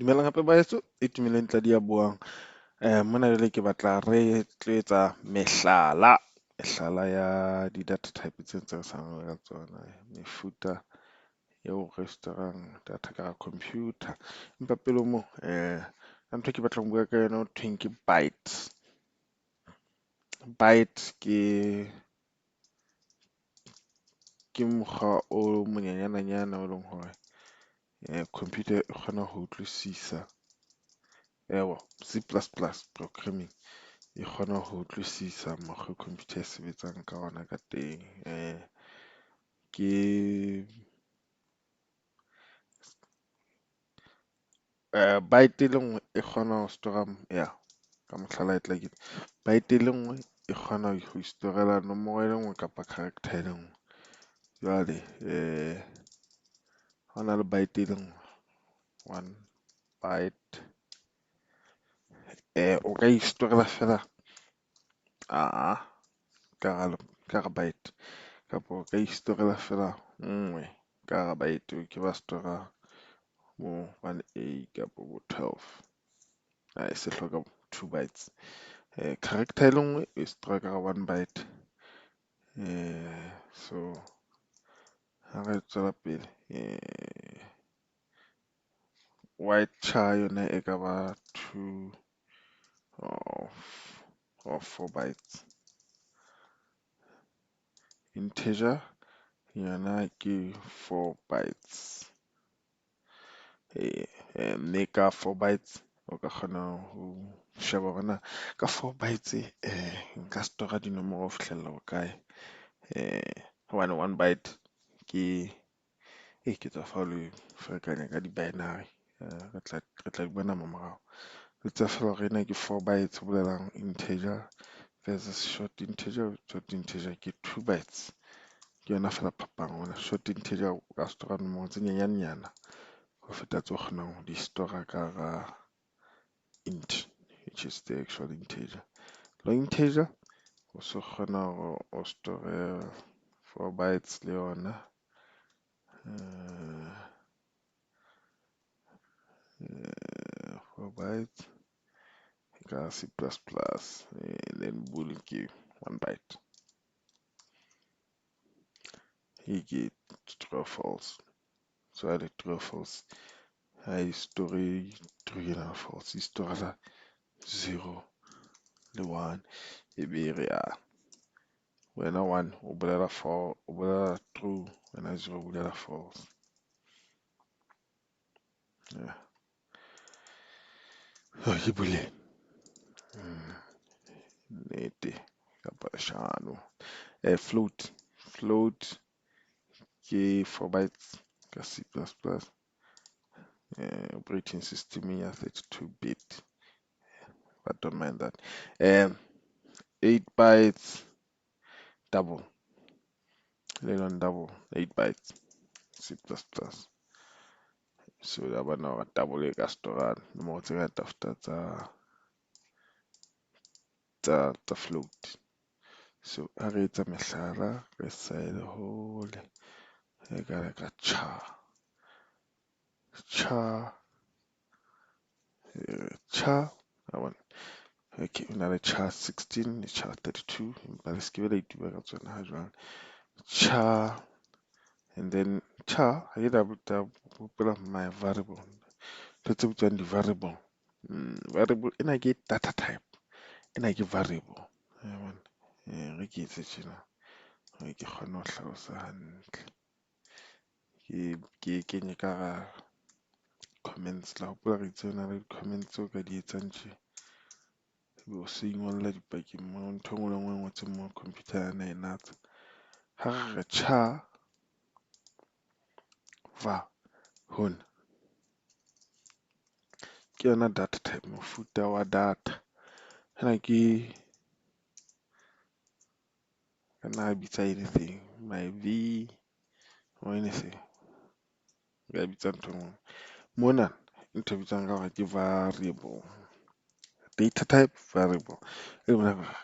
Dumelang hape ba heso, Itumeleng Tladi ya buang. Mona jwale ke batla re tlo etsa mehlala, mehlala ya di-data type tse ntse re ka tsona. Mefuta eo re store-ang data ka computer. Empa pele ho moo ntho e ke batlang ho bua ka yona ho thweng ke bytes. Byte ke mokgwa o monyenyana o leng hore computer e kgona ho utlwisisa C plus plus programming e kgona ho utlwisisa mokgwa computer e sebetsang ka ona ka teng. Ke byte e le nngwe e kgona ho store-a ya ka mohlala e tla ke, byte e le nngwe e kgona ho store-ela nomoro e le nngwe kapa character e le nngwe. Jwale ha o na le byte e le nngwe, one byte o ka i-store-ela fela ka hara byte kapa o ka i-store-ela fela nngwe ka hara byte, o ke wa store-a bo one A kapo bo 12. E se hloka two bytes. Character e le nngwe e store-a ka hara one byte. So ha re tswela pele white char yona e ka ba two or four bytes. Integer yona ke four bytes. Mme ka four bytes o ka kgona ho sheba hore na ka four bytes nka store-a dinomoro ho fihlella bokae. Hobane one byte ke ke tswa fa le ferekanya ka di-binary. Re tla di bona mamorao. Re tsebe feela hore ena ke four bytes ho bolelang integer versus short integer. Short integer ke two bytes. Ke yona feela phapang hobane short integer o ka store-a nomoro tse nyenyane-nyana ho feta tse o kgonang ho di store-a ka hara int, which is the actual integer. Long integer o so kgona hore o store four bytes le yona. Four bytes ka C plus plus, and then bool ke one byte. E ke true or false. Jwale true or false ha e store true ena false, e store zero le one, e be e re ya wena one o bolela four, o bolela true, wena zero o bolela false. Yeah. Oh, ke boolean. Nnete kapa leshano. Float, float ke four bytes ka C plus plus. Operating system ya 32 bit, but don't mind that. 8 bytes double, le yona double 8 bytes C plus plus. So ya bona hore double e ka store-a nomoro tse ngata feta tsa float. So ha re etsa mehlala re sa ye hole, re ka re ka char, char, char, wa bona. Okay, ho na le char 16 le char 32, empa le se ke be la ituba ka tsona ha jwale. Char, and then char, ha ke hopola my variable, ntho tse bitswang di-variable. Variable ena ke data type, ena ke variable. Wa bona, re ke etse tjena hore ke kgone ho hlalosa hantle. Ke kenye ka hara comments, la hopola re itse ho na le di-comments tseo ka di etsang tje. Ebe o so ingolla dipakeng moo, ntho e nngwe le e nngwe e ngotsweng mo computer ya e natsa. Ha re re char var hona ke yona data type, mofuta wa data. Hona ke ka nna bitsa anything, my V or anything. Nka bitsa ntho e nngwe. Mona ntho e bitswang ka hore ke variable. Data type variable. E bolela hore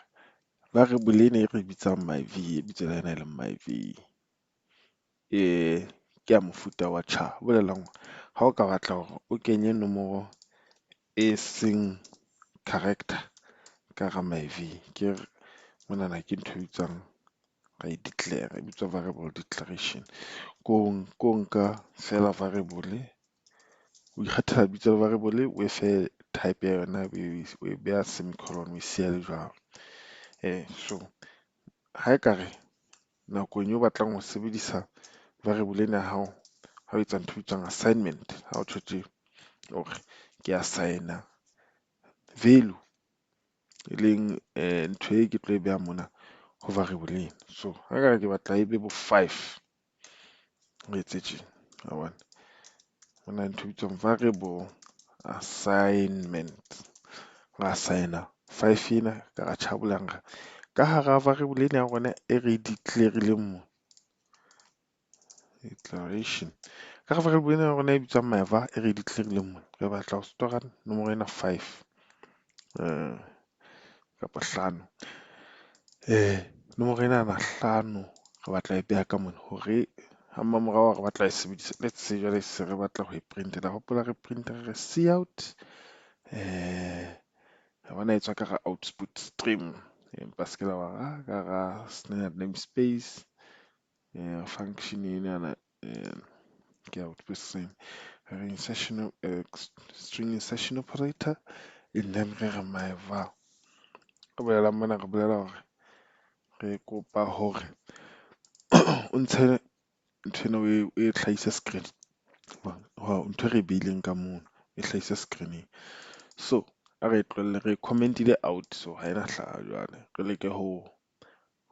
variable ena e re bitsang my V, e bitso la yona e leng my V. Ke ya mofuta wa char, ho bolelang hore Ha o ka batla hore o kenye nomoro e seng character ka hara my_V, ke re monana ke ntho e bitswang ra e declare, e bitswa variable declaration. Ko ko nka feela variable, o ikgethela lebitso la variable o e fe type ya yona, o e beha semicolon o e siya e le jwalo. So ha ekare nakong eo batlang ho sebedisa variable ena ya hao, ha o etsa ntho e bitswang assignment, ha o tjho tje hore ke assign-a value e leng ntho e ke tlo e beha mona ho variable ena. So ha ekare ke batla e be bo five, re etse tje wa bona. Ho na le ntho e bitswang variable assignment, re assign-a five ena ka ra ka hara variable ena ya rona e re declare-ileng mo, declaration. Ka hara variable ena ya rona e bitswang my_var e re declare-ileng mona, re batla ho store-a nomoro ena five kapa hlano. Nomoro enana hlano re batla e beha ka mona hore ha mmamorao re batla e sebedisa, let's say jwale se re batla ho e print-ela. Hopola re print-a re re cout wa bona e tswa ka hara output stream, empa se ke la ba ka hara standard namespace function enana ke output stream. Re insertion string insertion operator and then re re my_var. Re bolelang mona re bolela hore re kopa hore o ntshe ntho ena o e hlahise screen ntho e re e beileng ka mono e hlahise screen-ing. So a re tlohelle re comment-ile out so ha ena hlaha jwale. Re leke ho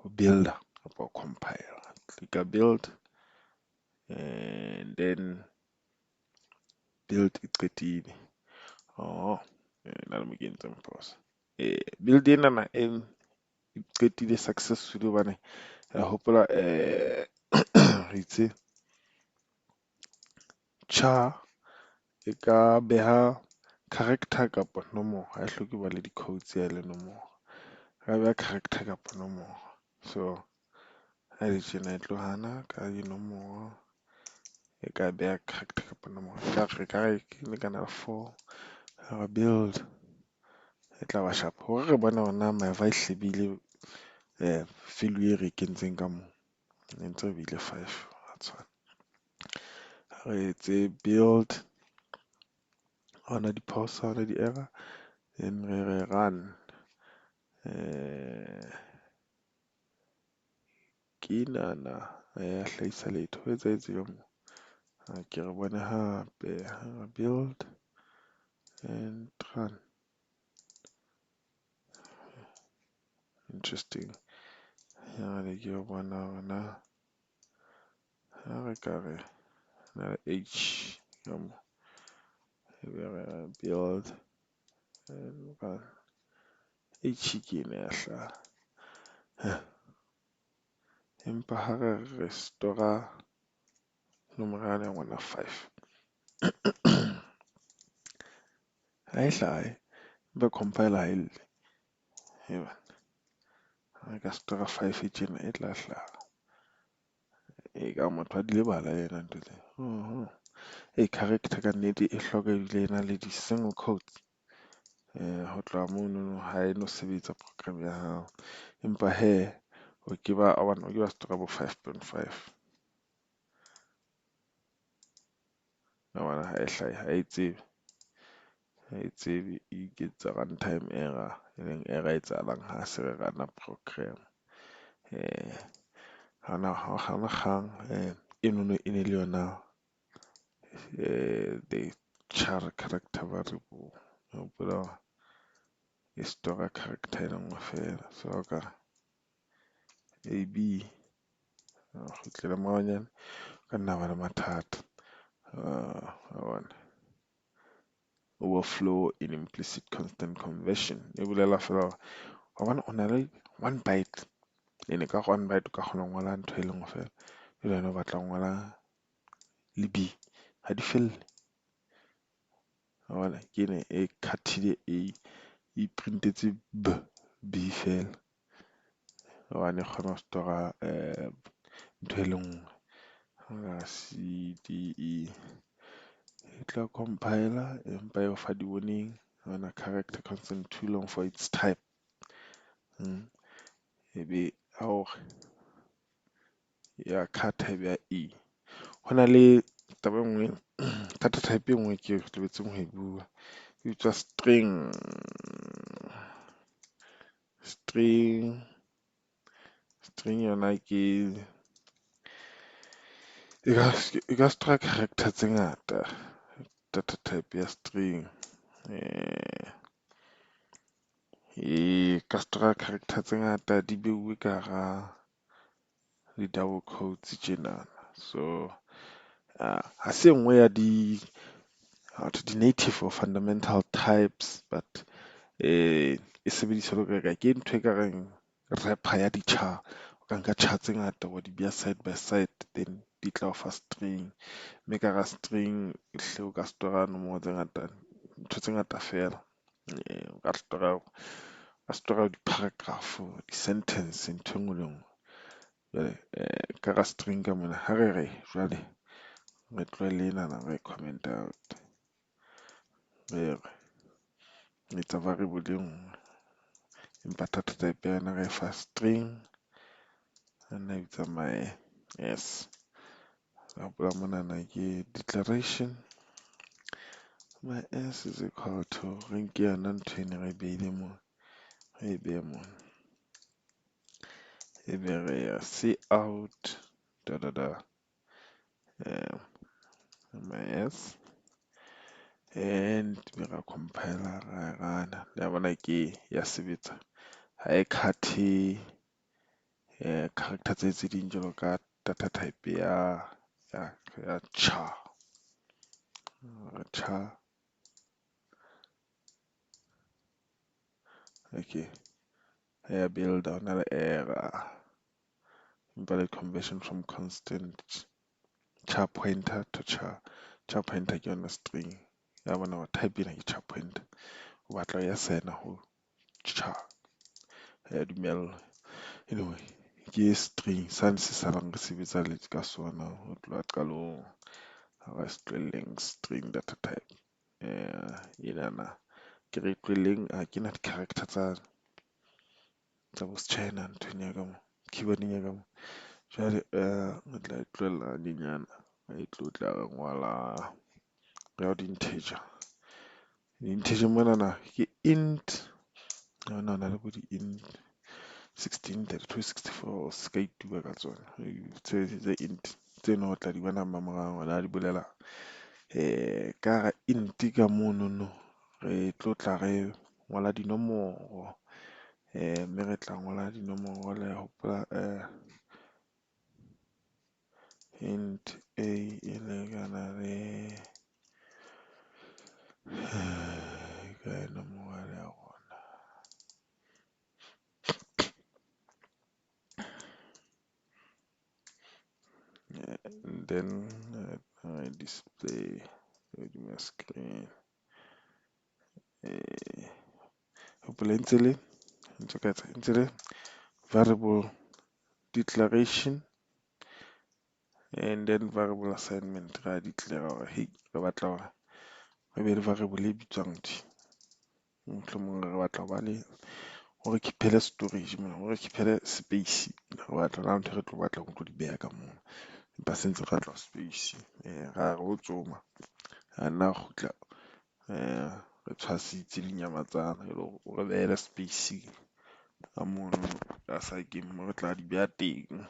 build-a kapa ho compile. Click-a build and then build e qetile. Oh, na le mo ke entseng phoso. Build enana e qetile successfully hobane re hopola re itse char e ka beha character kapa nomoro, ha e hloke ho ba le di-quotes ha e le nomoro. E ka beha character kapa nomoro. So ha e le tjena e tlo hana ka dinomoro, e ka beha character kapa nomoro. Re ka re lekana le four, ra build e tla ba sharp. Hore re bone hore na my_var e hlebile value e re e kentseng ka moo, ne ntse re beile five ha tshwana. Re etse build, ha hona diphoso, ha hona di-error, then re re run. Ke enana ha ya hlahisa letho, ho etsahetse jwang mo? Ke re bone hape, build and run. Interesting. Jwale ke yo bona hore na ha re ka re na H ka mo, ebe re build and run. H ke ena ya hlaha. Empa ha re re store-a nomoro yane ya ngwana five, ha e hlahe, empa compiler ha e lle. Hee banna, ha re ka store-a five tjena e tla hlaha. E ka motho a di lebala ena ntho tse. Character ka nnete e hloka ebile e na le di-single quotes. Ho tloha monono ha e no sebetsa program ya hao. Empa hee o ke ba wa bona o ke ba store bo 5.5. Wa bona ha e hlahe, ha e tsebe. Ha e tsebe e iketsetsa runtime error, e leng error e etsahalang ha se re run-a program. Ha hona kgang enono e ne le yona the char character variable. Hopola hore e store character e le nngwe feela. So ha o ka re A B, kgutlela morao ka nna ba le mathata. Wa bona. Overflow in implicit constant conversion. E bolela feela hore wa bona o na le 1 byte. Ene ka 1 byte o ka kgona ho ngola ntho e le nngwe feela. Jwale wena o batla ho ngola le B, ha di felle. Wa bona ke ena e cut-ile A, e print-etse B, B feela. Hobane e kgona ho store-a ntho e le nngwe. C D E E tla compiler empa e o fa di-warning hona character constant too long for its type. Ebe ha o ya char type ya E. Ho na le taba e nngwe data type e nngwe ke lebetseng ho e bua e bitswa string. String yona ke e ka store character tse ngata data type ya string. E ka store character tse ngata di beuwe ka hara di-double quotes tjena. So ha se e nngwe ya di di-native or fundamental types, but e sebediswa ke ntho e kareng wrapper ya di-char. O ka nka char tse ngata wa di beha side by side, then di tla o fa string. Mme ka hara string ehlile o ka store-a nomoro tse ngata, ntho tse ngata feela. O ka store-a di-paragraph, di-sentence ntho e nngwe le e nngwe. Jwale ka hara string ka mona ha re re jwale re tlohelle enana re comment out. Re re etsa variable e nngwe, empa data type ya yona re e fa string. Nna e bitsa my s. Hopola monana ke declaration my s is equal to re nke yona ntho ene re beile mona, re e behe mona. Ebe re ya c out da da da my s and be ra compile ra e run-a. Le a bona ke ya sebetsa, ha e cut-e character tse ding jwalo ka data type ya char. Char, okay, ya builder ho na le error, invalid conversion from constant char pointer to char. Char pointer ke yona string ya bona hore type ena ke char pointer, o batla ho ya assign-a ho char, ya dumella. Anyway, ke string sane se salang re sebetsa le ka sona ho tloha qalong. Ha re se tlohelleng string data type enana ke re tlohelleng, ha ke na di-character tsa bo China nthweng ya ka mo keyboard-eng ya ka mo. Jwale re tla e tlohella hanyenyana, re tlo tla re ngola re ya ho di-integer. Di-integer monana ke int, hona na le bo di-int 16, 32, 64 se ka ituba ka tsona. Tse int tseno o tla di bona mamorao hore na di bolela. Ka hara int ka monono re tlo tla re ngola dinomoro, mme re tla ngola dinomoro le hopola int a e lekana le kae nomoro ya rona. And then I display hodima screen. Hopola ntse le ntse ka etsa ntse le variable declaration and then variable assignment. Ra declare hore hey re batla hore re be le variable e bitswang T. Mohlomong re batla ho ba le hore keep-ele storage mona, hore keep-ele space. Re batla na ntho re tlo batla ho tlo di beha ka moo, empa se ntse re batla space. Ra re o tsoma a nna kgutla re tshwasitse dinyamatsana e le hore o re behele space ka mono ka sakeng mo re tla di beha teng.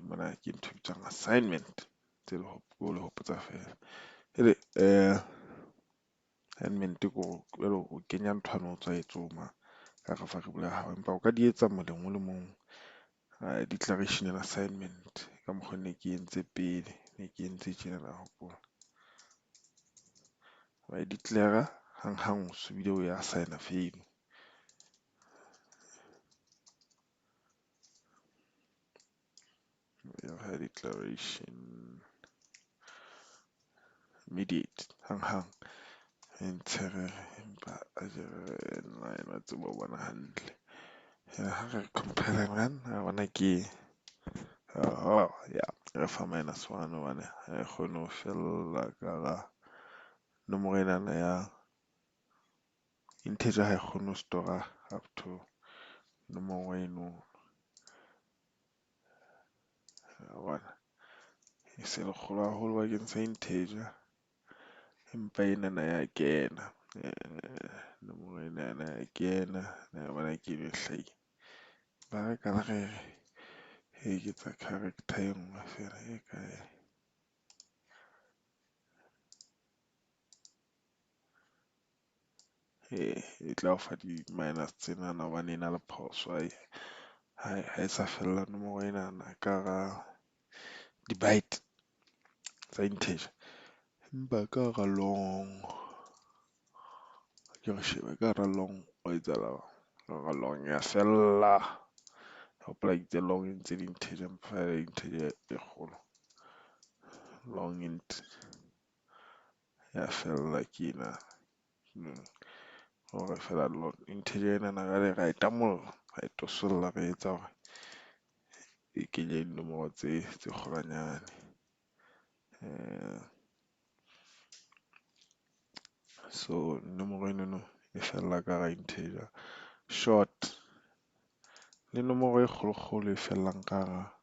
Mona ke ntho e bitswang assignment, tse le o le hopotsa feela. Ebe assignment ke hore jwale o kenya nthwane o tswa e tsoma ka hara variable ya hao, empa o ka di etsa moleng o le mong. Declaration and assignment ka mokgwa ne ke entse pele, ne ke entse tjena na hopola. Wa e declare hang hang o so bile o ya assign-a feno. Ya declaration immediate hang hang e ntshe empa a jere line wa tseba ho bona hantle. Ha re compile and run, a bona ke ya. Re fa -1 hobane ha e kgone ho fella ka hara nomoro enana ya integer, ha e kgone ho store up to nomoro eno. Wa bona e se le kgolo haholo bakeng sa integer, empa enana ya kena. Nomoro enana ya kena, ya bona ke eno e hlahile. Ba re ka re eketsa character e nngwe feela e kae? E tla o fa di-minus tsenana hobane e na le phoso. Ha e sa fella nomoro enana ka hara di-byte tsa integer, empa ka hara long, ke re shebe ka hara long ho etsahala ka hara long ya fella. Hopola ke itse long e ntse le integer, empa integer e kgolo. Long int ya fella ke ena. Hore fela long integer enana jwale ra e tamolla, ra e tosolla, re etsa hore e kenye dinomoro tse kgolwanyane. So nomoro enono e fella ka hara integer. Short le nomoro e kgolokgolo e fellang ka hara,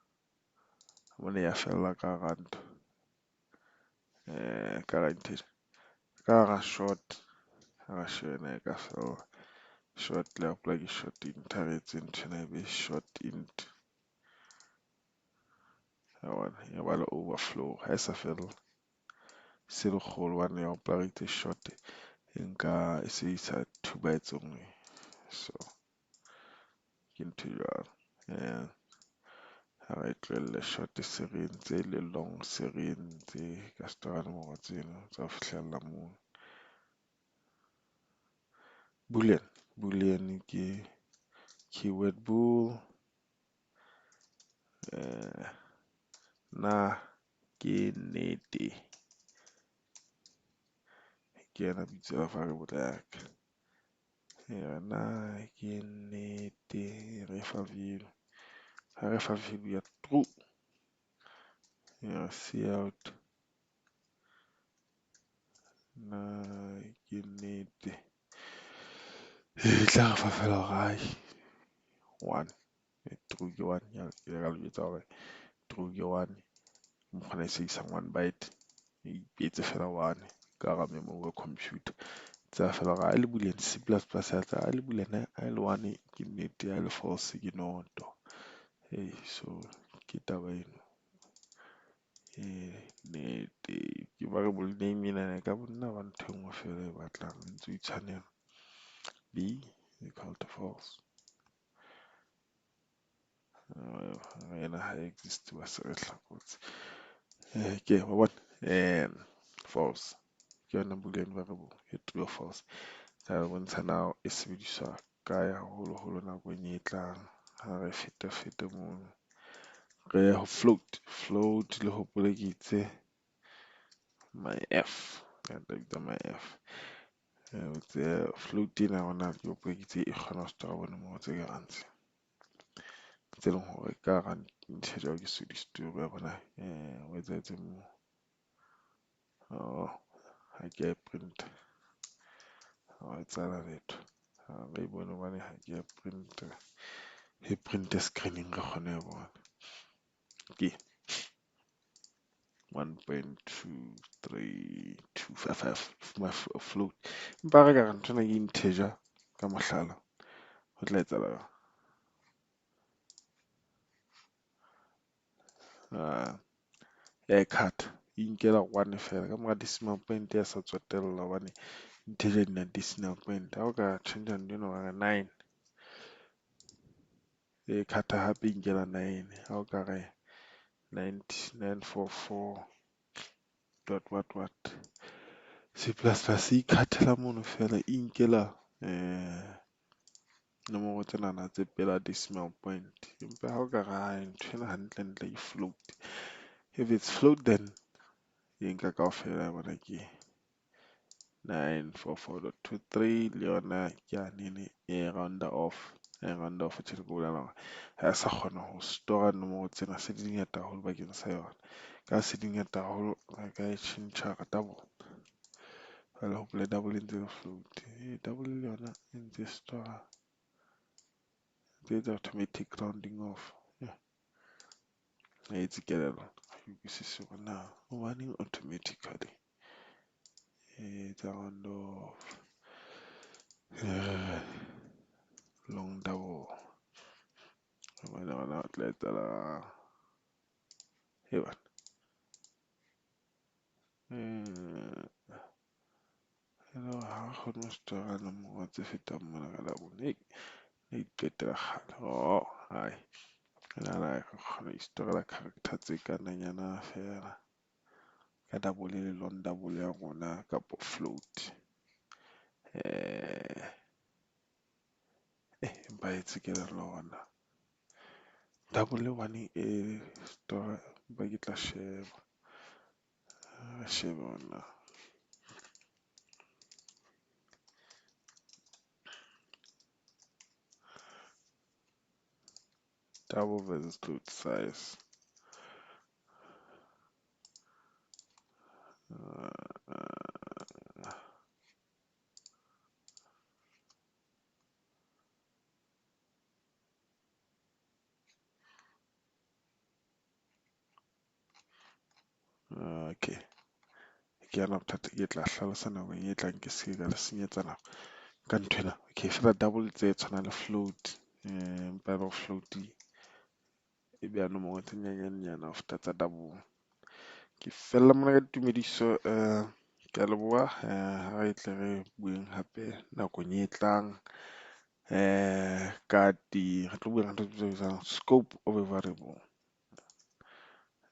mona ya fella ka hara ntho, ka hara integer, ka hara short. Ha re shebe na e ka fella short, le hopola ke short int, ha re etse nthwena e be short int. Ya bona e ba le overflow ha e sa fella, se le kgolo hobane ya hopola re itse short e nka e sebedisa 2 bytes only. So ke ntho e jwalo. Ha re tlohelle short se re entse le long se re entse ka store nomoro tseno tsa ho fihlella moo. Boolean, boolean ke keyword bool. Na ke nnete, ke yona bitso la variable ya ka. Na ke nnete, re fa value, ha re fa value ya true, ya see out na ke nnete, e tla re fa fela hore ai 1, true ke 1. Ya ka le jwetsa hore true ke 1, mokgwa e sebedisang 1 byte, e ipetse fela 1 ka hara memory ya computer. Tsa fela hore ha le boolean C plus plus ya tsa ha le boolean ha le 1 ke nnete, ha le false ke noto. So ke taba eno. Nnete ke variable name ena e ka nna ba ntho e nngwe fela e batlang ntse o itshwanela. B equal to false. Ena ha e exist ba se re hlakotse. Ke wa bona, false ke yona boolean variable e true or false. Tla re bontsha na e sebediswa kae haholoholo nakong e tlang ha re feta feta mono. Re ye ho float, float le hopole ke itse my f, ya tla bitsa my f. Tse float ena hona ke hopole ke itse e kgona ho store bo nomoro tse kareng tse, tse leng hore ka hara integer ke so di store ya bona. O etsahetse moo. Oh, ha ke a e print. Ha wa etsahala letho. Ha re bone hobane ha ke a print. E print screening re kgone ho bona. Ke 1.23255 my float. Empa re ka re nthwena ke integer ka mohlala, ho tla etsahala jwang? Ya e cut, e inkela 1 fela ka mora decimal point ya sa tsotella hobane integer di na decimal point. Ha o ka change ntho ena wa re 9, e cut hape e inkela 9. Ha o ka re nine four four dot what what, C plus plus e ikhathela mono fela, e inkela nomoro tsenana tse pela decimal point. Empa ha o ka re hai nthwena hantlentle ke float, if it's float then e nka kaofela ya bona ke 944.23 le yona ke ya nene e rounda off. Round off tjhe, ke bolela hore ha sa kgona ho store nomoro tsena se di ngata haholo bakeng sa yona. Ka se di ngata haholo, re ka e tjhentjha ka double. Jwale hopole double e ntse le float, double le yona e ntse store, e etsa automatic rounding off. Ha etse kelello, ha ke utlwisisi hore na hobaneng automatically e etsa round off. Long double, hobane hona ho tla etsahala e bana. Ha re kgone ho store nomoro tse fetang mona ka double. Ne iqetela kgale. Oh, hai. Ke nahana re kgona ho i-store-la character tse kananyana feela ka double le long double ya rona kapo float. Empa etse kelello hore na double hobane e store, empa ke tla sheba, re shebe hore na double versus float size. Okay, ke yana bothata ke tla hlalosa nakong e tlang, ke se ka le senyetsa nako ka nthwena. Okay, fela double tse tshwanang le float, empa e le float e beha nomoro tse nyananyana ho feta tsa double. Ke fella mona ka ditumediso, ke a leboha, ha re tle re bueng hape nakong e tlang. Ka di re tlo bua ka ntho tse bitswang scope of a variable.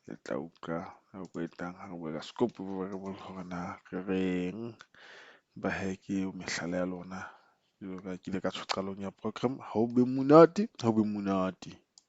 Le tla utlwa nako e tlang ha re bua ka scope of a variable hore na re reng. Ba he ke eo mehlala ya lona. Jwalo ka ke ile ka tjho qalong ya program, ha o be monate, ha o be monate.